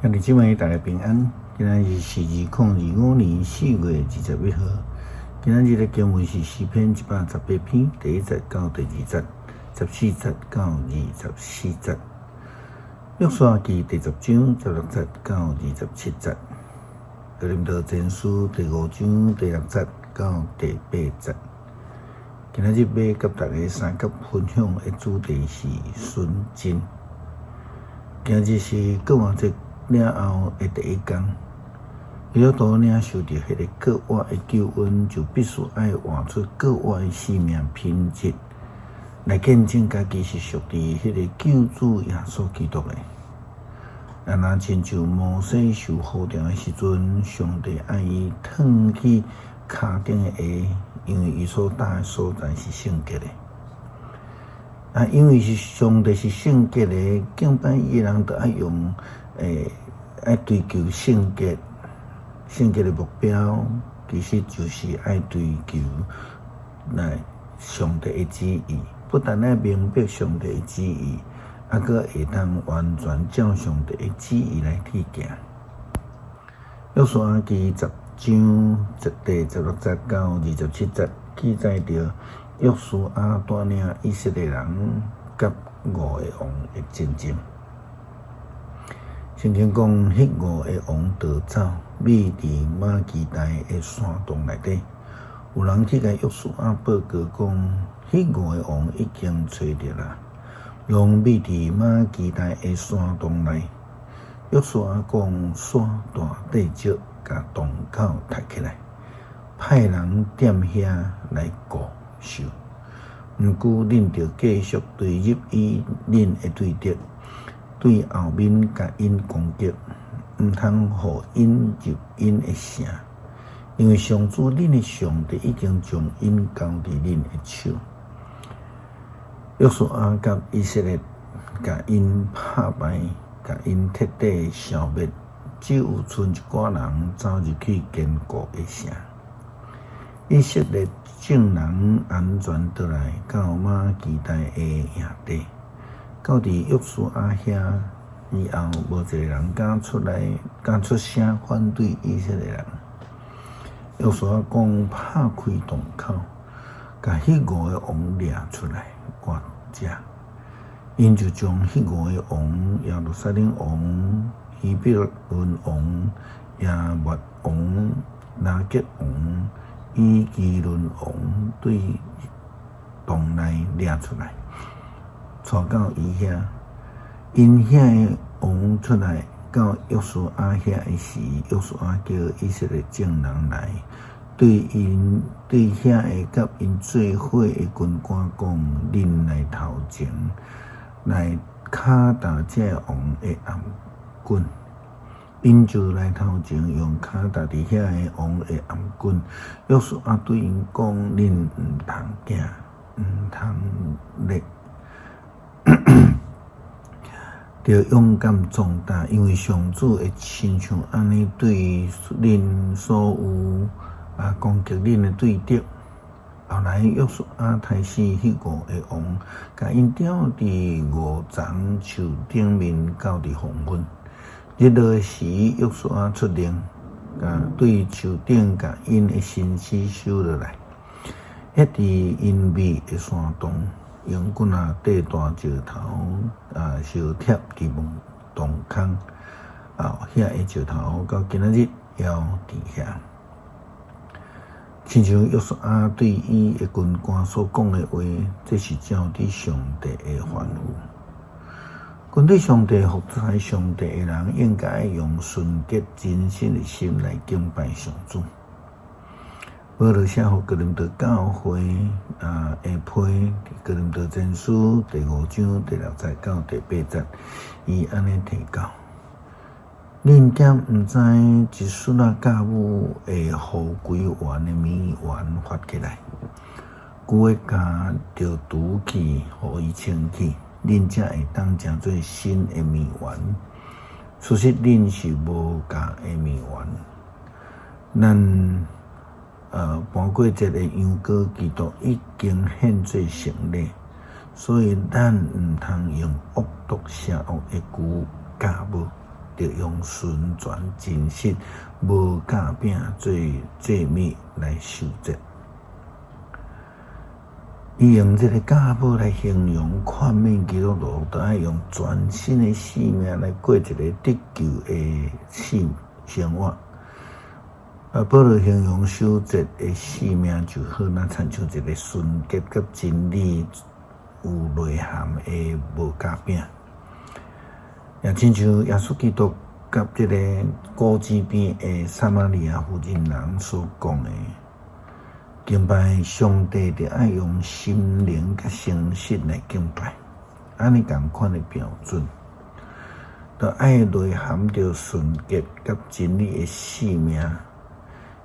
兄弟姊妹，大家平安。今仔日是2025年4月21號。今仔日的經文是詩篇118篇第一節到第二節，14節到24節。約書亞記第10章16節到27節。哥林多前書第五章第六節到第八節。今仔日欲佮大家相佮分享的主題是純真。今日是過活節了後的第一工，基督徒領受著彼个過活的救恩，就必須愛活出過活的生命品質，來見證家己是屬佇彼个救主耶穌基督的。啊，若親像摩西受呼召的時陣，上帝愛伊褪去跤頂的鞋，因為伊所踏的所在是聖潔的。啊，因為是上帝是聖潔的，敬拜伊的人就愛用愛追求聖潔，聖潔的目標其實就是愛追求來上帝的旨意，不但愛明白上帝的旨意，猶閣會當完全照上帝的旨意來去行。約書亞記十章第十六節到27節記載著約書亞帶領以色列人佮五个王的戰爭。聖經講，彼五个王逃走，覕佇瑪基大的山洞內底。有人去共約書亞報告講，彼五个王已經揣著啦，攏覕佇瑪基大的山洞內。約書亞講，徙大塊石，共洞口刣起來，派人踮遐來顧守。毋過，恁著繼續追入與恁的對敵，對後面共𪜶攻擊，毋通予𪜶入𪜶的城，因為上主恁的上帝已經將𪜶交佇恁的手。約書亞佮以色列共𪜶拍敗，共𪜶徹底消滅，只有賰一寡人走入去堅固的城。以色列眾人安全倒來到瑪基大的營地，到佇約書亞遐以後，無一个人敢出來，敢出聲反對以色列人。約書亞講，拍開洞口，共彼五个王掠出來活食。𪜶就將彼五个王，耶路撒冷王、希伯崙王、亞抹王、拉結王、以基倫王對洞內掠出來，帶到伊遐。𪜶遐个王出來到約書亞遐的時，約書亞叫以色列眾人來，對𪜶對遐个佮𪜶做伙的軍官講：恁來頭前來敲打這个王的頷頸。𪜶就來頭前用跤踏佇遐个王的頷頸。約書亞對𪜶講：恁毋通驚，毋通慄，著勇敢壯膽，因為上主會親像按呢對恁所有攻擊恁的對敵。後來約書亞刣死彼五个王，共𪜶吊佇梧桐樹頂面到佇黃昏。日落的時，約書亞出令，對樹頂共𪜶的身屍收落來，歇佇𪜶覕的山洞，用棍仔塊大石頭相疊佇洞空，遐个石頭到今仔日猶佇遐。親像約書亞對伊的軍官所講的話，這是照佇上帝的吩咐。跟隨上帝、服侍上帝的人，應該用純潔真實的心來敬拜上主。保羅寫予哥林多教會的批，哥林多前書第五章第六節到第八節，伊按呢提到：恁敢毋知一束仔酵母會予規圓的麵團發起來？舊的酵著除去，予伊清去，恁才會當成做新的麵團。事實恁是無酵的麵團。咱盤過節的羊羔基督已經獻做聖禮，所以咱毋通用惡毒邪惡的舊酵母。著用純全真實無酵餅做祭物來守節。伊用這个酵母來形容勸勉基督徒，著愛用全新的生命來過一个得救的生活。啊，保羅形容守節的生命就好若親像一个純潔佮真理有內涵的無酵餅，也親像耶穌基督佮這个古井邊的撒瑪利亞婦人人所講的。敬拜上帝，著愛用心靈佮誠實來敬拜，按呢仝款的標準，著愛內含著純潔佮真理的生命，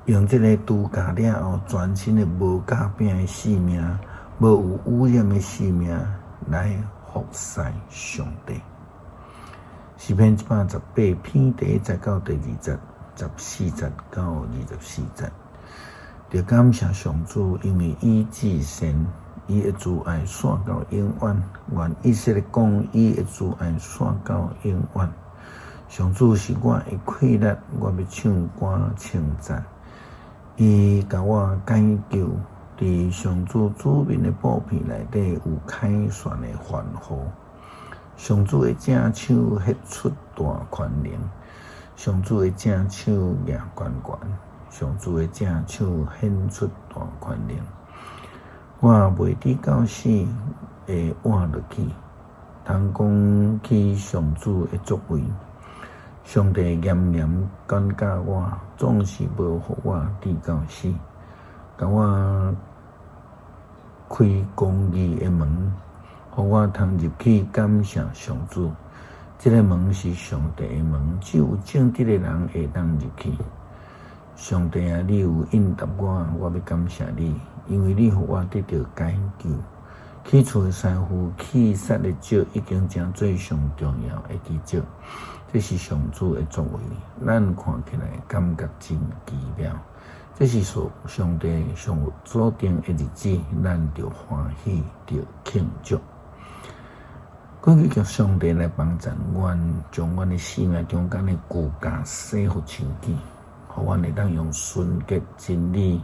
用這个除酵了後全新的無酵餅的生命，無有污染的生命來服侍上帝。詩篇118篇第一節到第二節，14節到24節。著感謝上主，因為伊至善，伊的慈愛紲到永遠。願以色列講，伊的慈愛紲到永遠。上主是我的氣力，我欲唱歌稱讚。伊共我解救，佇上主子民的布片內底有凱旋的歡呼。上主的正手顯出大權能，上主的正手舉懸懸。上主的正手顯出大權能，我袂致到死會活落去，通講起上主的作為。上帝嚴嚴管教我，總是無予我致到死，共我開公義的門，予我通入去感謝上主。這个門是上帝的門，只有正直的人會當入去。上帝啊，你有應答我，我欲感謝你，因為你予我得著解救。起厝的師傅棄殺的石已經成做上重要的基石，這是上主的作為，咱看起來感覺真奇妙。這是上帝上所定的日子，咱著歡喜，著慶祝。懇求上帝來幫贊阮，將阮的生命中間的舊酵洗予清潔，予阮會當用純潔真理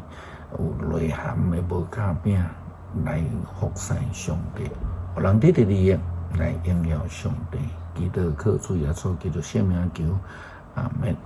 有內涵的無酵餅來服侍上帝，予人得著利益來榮耀上帝。祈禱靠主耶穌基督聖名求，阿們。